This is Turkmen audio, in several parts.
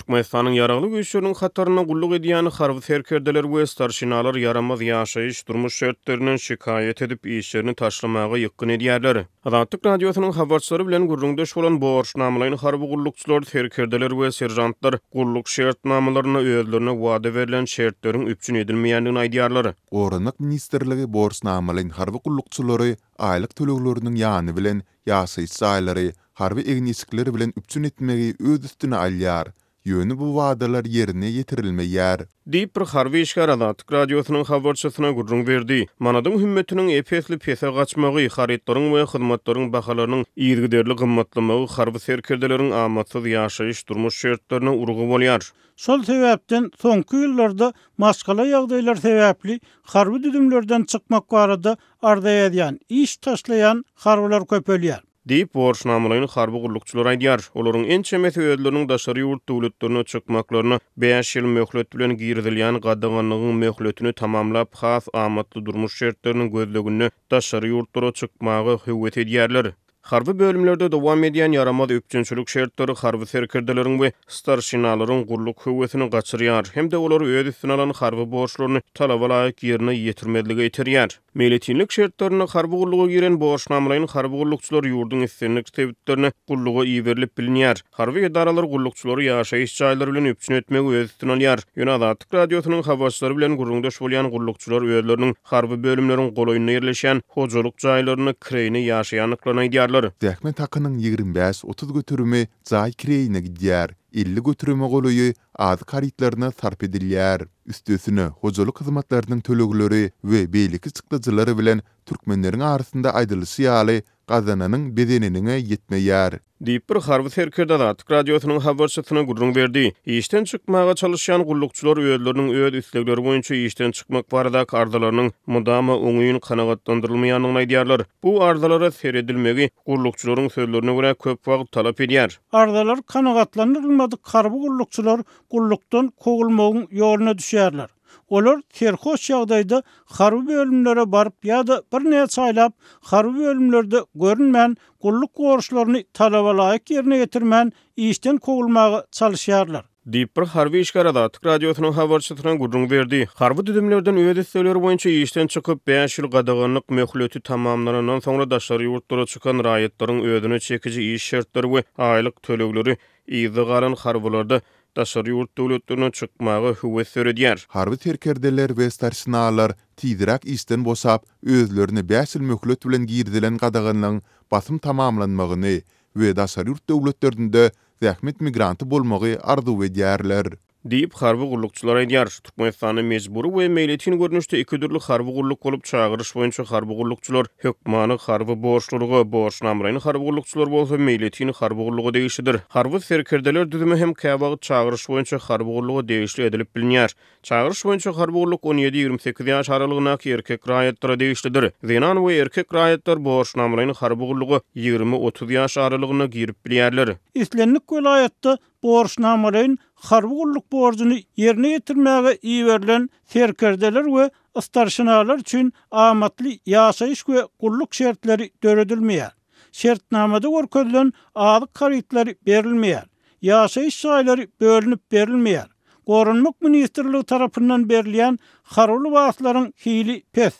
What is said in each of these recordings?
Türkmenistanyň Ýaragly Güýçleriniň hatarynda gulluk edýän harby serkerdeler we starşinalar ýaramaz ýaşaýyş, durmuş şertlerinden şikaýat edip, işlerini taşlamaga ýykgyn edýärler. Azatlyk Radiosynyň habarçylary bilen gürrüňdeş bolan borçnamalaýyn harby gullukçylar, serkerdeler we seržantlar gulluk şertnamalarynda özlerine wada berlen şertleriň üpjün edilmeýändigini aýdýarlar. Goranmak ministrligi borçnamalaýyn harby gullukçylary aýlyk tölegleriniň ýany bilen ýaşaýyş jaýlary, harby egin-eşikler bilen üpjün etmegi öz üstüne alýar. Ýöne bu wadalar ýerine ýetirilmeýär. Diýip, bir harby işgär Azatlyk Radiosynyň habarçysyna gürrüň berdi. Manadyň hümmetiniň ep-esli pese gaçmagy, harytlaryň we hyzmatlaryň bahalarynyň yzygiderli gymmatlamagy harby serkerdeleriň amatsyz ýaşaýyş-durmuş şertlerine urgy bolýar. Şol sebäpden soňky ýyllarda maşgala ýagdaýlary sebäpli harby düzümlerden çykmak barada arza ýazýan, iş taşlaýan harbylar köpelýär. Diýip, borçnamalaýyn harby gullukçylar aýdýar. Olaryň ençemesi özleriniň daşary ýurt döwletlerine çykmaklaryna bäş ýyl möhlet bilen girizilýän gadaganlygyň möhletini tamamlap, has amatly durmuş şertleriniň gözleginde daşary ýurtlara çykmaga höwes edýärler. Harby bölümlerde dowam edýän ýaramaz üpjünçilik şertleri harby serkerdeleriň we starşinalaryň gulluk höwesini gaçyrýar hem-de olary öz üstüne alan harby borçlaryny talaba laýyk ýerine ýetirmezlige iterýär. Meýletinlik şertlerinde harby gulluga giren borçnamalaýyn harby gullukçylar ýurduň islendik sebitlerine gulluga iberilip bilinýär. Harby edaralar gullukçylary ýaşaýyş jaýlary bilen üpjün etmegi öz üstüne alýar. Ýöne Azatlyk Radiosynyň habarçylary bilen gürrüňdeş bolýan gullukçylar özleriniň harby bölümleriň golaýynda ýerleşýän hojalyk jaýlarynda kireýine ýaşaýandyklaryny aýdýarlar. Zähmet hakynyň 25, 30 göterimi jaý kireýine gidýär, 50 göterime golaýy azyk harytlaryna sarp edilýär. Üstesine, hojalyk hyzmatlarynyň tölegleri we beýleki çykdajylary bilen türkmenleriň arasynda aýdylyşy ýaly, gazananyň bezeniniňe ýetmeýär. Diýip, bir harby serkerde Azatlyk Radiosynyň habarçysyna gürrüň berdi. Işden çykmaga çalyşýan gullukçylar özleriniň öz islegleri boýunça işden çykmak baradaky arzalarynyň mydama oňyn kanagatlandyrylmaýandygyny aýdýarlar. Bu arzalara seredilmegi, gullukçylaryň sözlerine görä, köp wagt talap edýär. Arzalar kanagatlandyrylmadyk harby gullukçylar gullukdan kowulmagyň ýoluna düşýärler. Olar serhoş ýagdaýda harby bölümlere baryp ýa-da birnäçe aýlap harby bölümlerde görünmän, gulluk borçlaryny talaba laýyk ýerine ýetirmän işden kowulmaga çalyşýarlar. Diýip, bir harby işgär Azatlyk Radiosynyň habarçysyna gürrüň berdi. Harby düzümlerden öz islegleri boýunça işden çykyp, bäş ýyl gadaganlyk möhleti tamamlanandan soňra daşary ýurtlara çykan raýatlaryň özüne çekiji iş şertleri we aýlyk tölegleri yzda galan harbylarda daşary ýurt döwletlerine çykmaga höwes döredýär. Harby serkerdeler we starşinalar tizräk işden boşap, özlerine bäş ýyl möhlet bilen girizilen gadaganlygyň basym tamamlanmagyny we daşary ýurt döwletlerinde zähmet migranty bolmagy arzuw edýärler. Diýip, harby gullukçylar aýdýar. Türkmenistanda mejbury we meýletin görnüşde iki dürli harby gulluk bolup, çagyryş boýunça harby gullukçylar hökmany harby borçlulyga, borçnamalaýyn harby gullukçylar bolsa meýletin harby gulluga degişlidir. Harby serkerdeler düzümi hem käwagt çagyryş boýunça harby gulluga degişli edilip bilinýär. Çagyryş boýunça harby gulluk on ýedi-ýigrimi sekiz ýaş aralygyndaky erkek raýatlara degişlidir. Zenan we erkek raýatlar borçnamalaýyn harby gulluga 20-30 ýaş aralygynda girip bilýärler. Islendik welaýatda borçnamalaýyn harby gulluk borjuny ýerine ýetirmäge iberilen serkerdeler we starşinalar üçin amatly ýaşaýyş we gulluk şertleri döredilmeýär. Şertnamada görkezilen azyk harytlary berilmeýär. Ýaşaýyş jaýlary bölünip berilmeýär. Goranmak ministrligi tarapyndan berilýän harby lybaslaryň hili pes.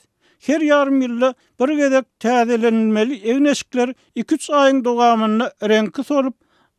Her ýarym ýylda bir gezek täzelenilmeli egin-eşikler iki-üç aýyň dowamynda reňki solup,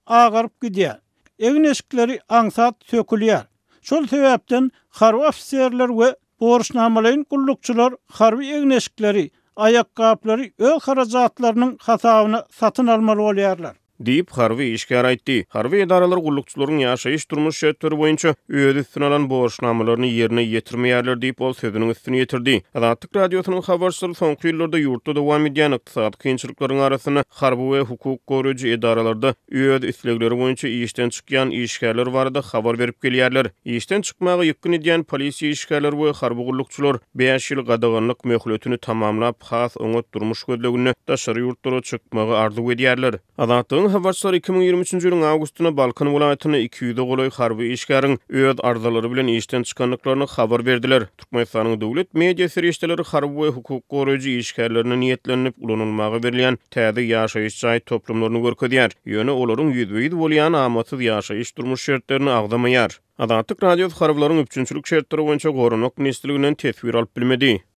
agaryp gidýär. Egin-eşikleri aňsat sökülýär. Şol sebäpden harby ofiserler we borçnamalaýyn gullukçylar harby egin-eşikleri, aýakgaplary öz harajatlarynyň hasabyna satyn almaly bolýarlar. Diýip, harby işgär aýtdy. Harby edaralar gullukçylaryň ýaşaýyş-durmuş şertleri boýunça öz üstüne alan borçnamalaryny ýerine ýetirmeýärler diýip, ol sözüniň üstüni ýetirdi. Azatlyk Radiosynyň habarçylary soňky ýyllarda ýurtda dowam edýän ykdysady kynçylyklaryň arasynda harby we hukuk goraýjy edaralarda öz islegleri boýunça işden çykýan işgärler barada habar berip gelýärler. Işden çykmaga ýykgyn edýän polisiýa işgärleri we harby gullukçylar bäş ýyl gadaganlyk möhletini tamamlap, has oňat durmuş gözleginde daşary ýurtlara çykmagy arzuw edýärler. Azatlygyň. habarçylary 2023-nji ýylyň awgustynda Balkan welaýatynda 200-e golaý harby işgäriň öz arzalary bilen işden çykandyklaryny habar berdiler. Türkmenistanyň döwlet media serişdeleri harby we hukuk goraýjy işgärlerine niýetlenilip ulanylmaga berilýän täze ýaşaýyş jaý toplumlaryny görkezýär. Ýöne olaryň ýüzbe-ýüz bolýan amatsyz ýaşaýyş-durmuş şertlerini agzamaýar. Azatlyk Radiosy harbylaryň üpjünçilik şertleri boýunça Goranmak ministrliginden teswir alyp bilmedi.